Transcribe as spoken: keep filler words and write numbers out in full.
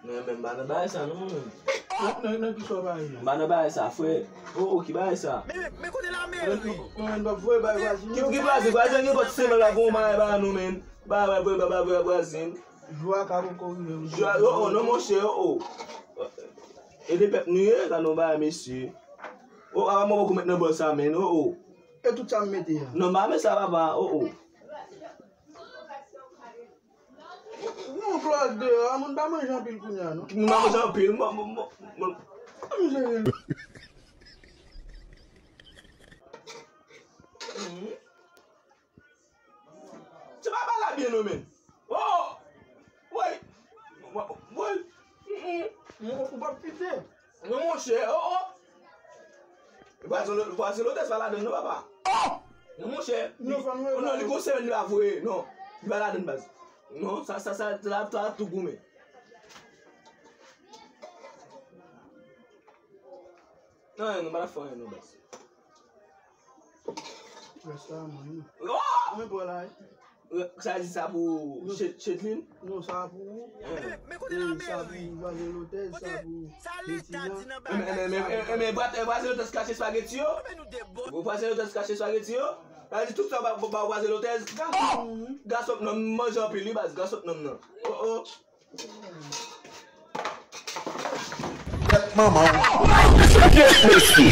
Men, men, m pa nan bagay sa, non, men. Nan, nan, nan ki sa w pa ye? M pa nan bagay sa, frè. O, o, ki bagay sa? Men, men, men kote lame yo ye? Mwen, mwen, m pa voye bay vwazen. Ki, ki vwazen? Vwazen gen kòt semen la, gon bagay ba nou, men. Ba, ba, ba, ba, ba, vwazen. Jou a ka poko rive, wi. Jou a, o, o, non, monchè, o, o. E de pèp nou ye, ka nou bagay, mesye. O, a, mwen poko met nan bòl sa, men, o, o. E tout sa m mete a? Non, m pa met sa, papa, o, o. Yon klòch deyò a, moun pa manje anpil kounye a, non? Moun pa manje anpil, mwen, mwen, mwen, mwen. Mizè. Se pa bagay la byen non, men. O! Woy! Woy! Ou p ap kite. Non, monchè, o, o. Vwazen, vwazen lotès pa ladann non, papa. Non, monchè. Non, li gon semèn li pa voye. Non, li pa ladann, baz. Non, sa, sa, sa, sa, sa tou goumen. Non, nou pa fè anyen non, baz. Rès la, mwen. O! Mwen pran la, wi. Sa di sa pou Chedlin? Non, sa pou ou. E sa pou vwazen lotès, sa pou Betina. Men, men, men, men, men, vwazen lotès kache espageti yo? Vwazen lotès kache espageti yo? Sa di tout sa ba, ba vwazen lotès? Gasòp non, m manje anpil, wi, baz, gasòp non, non. O, o. Tèt manman w. Tèt mesye.